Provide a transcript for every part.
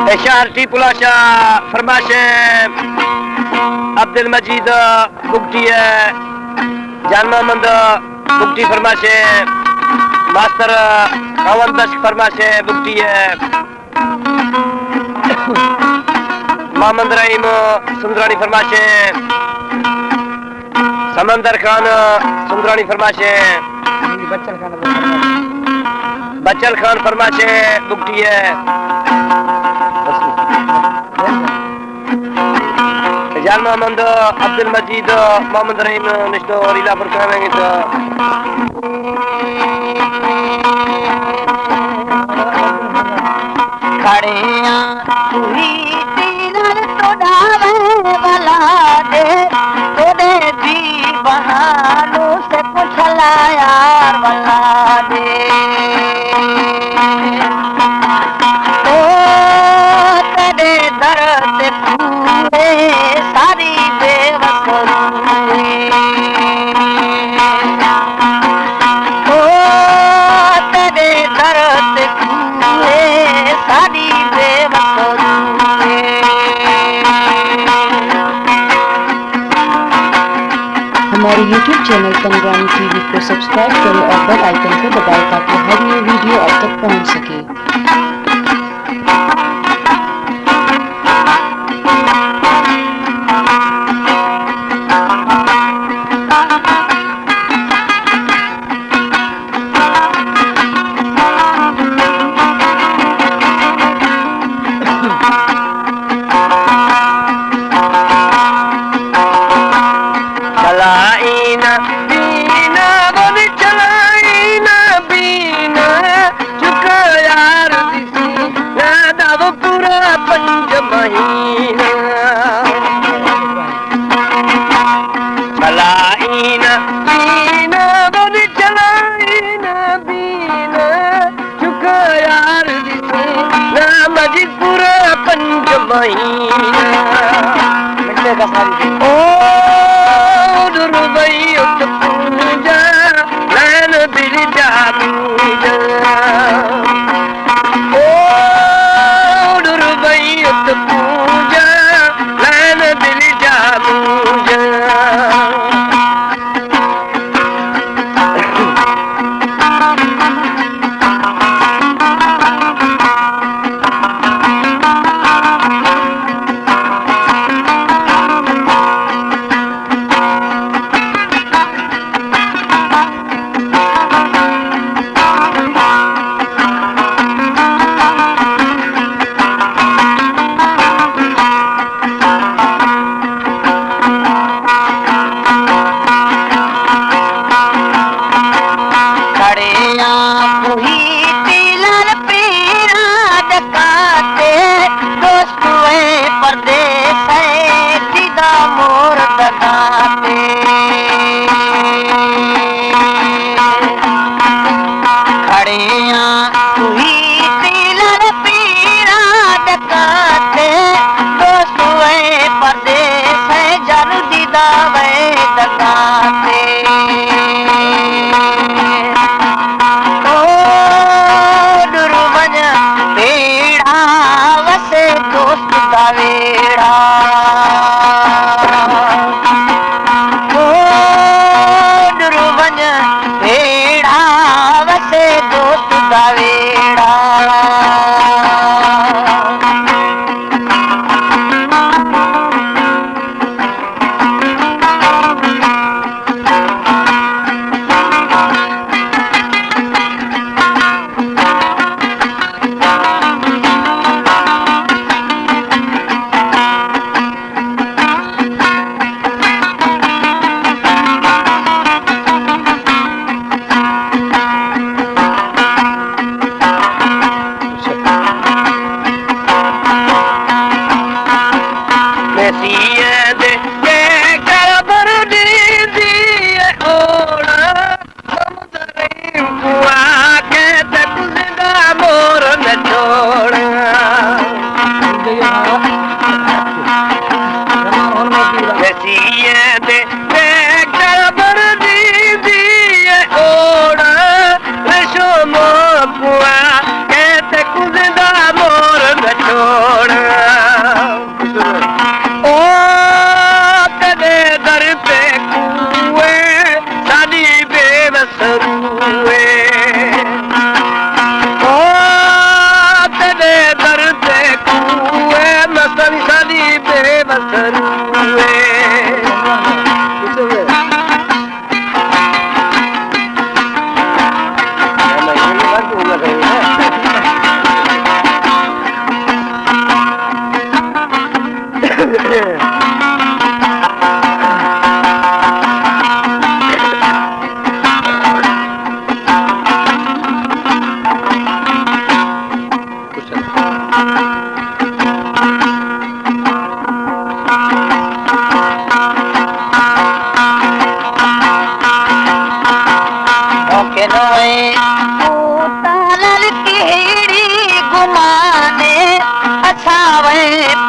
اے شہر ٹی پلاشا فرمائش ایں، عبدالمجید بگٹی ءِ، جان محمد بگٹی فرمائش ایں، ماسٹر خاوند بخش فرمائش ایں بگٹی ءِ، محمد رحیم سندراڑی فرمائش ایں، سمندر خان سندراڑی فرمائش ایں۔ بچل خان فرمائش ایں بگٹی ءِ۔ جان محمد، عبدالمجید، محمد رحیم نشتو ریلا پر کریں گے تو۔ کھڑیاں توہی تیرن تو ڈھاوے ولا دے، تو دے دی بہانو سے پچھلا یار ولا دے۔ او تیرے درد پورے ساری بے وس روئے۔ او تیرے درد پورے ساری بے وس روئے۔ ہمارے یوٹیوب چینل تنگرانی ٹی وی کو سبسکرائب کریں اور بیل آئیکن کو دبائیں تاکہ ہر نئی ویڈیو آپ تک پہنچ سکے۔ چلائینا بینا، بولی چلائینا بینا، چکا یار دیسی، نہ دابو پورا پنج مہینہ۔ چلائینا بینا، بولی چلائینا بینا، چکا یار دیسی، نہ مجید پورا پنج مہینہ۔ او دربئی ات پوجا، لین دل جادو جا۔ او دربئی ات پوجا،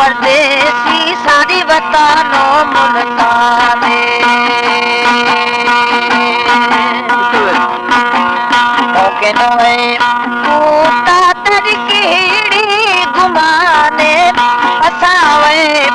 پردیسی ساری وطن و ملتانے۔ ممکن ہے کوتا تر کیڑی گمانے، اساں وے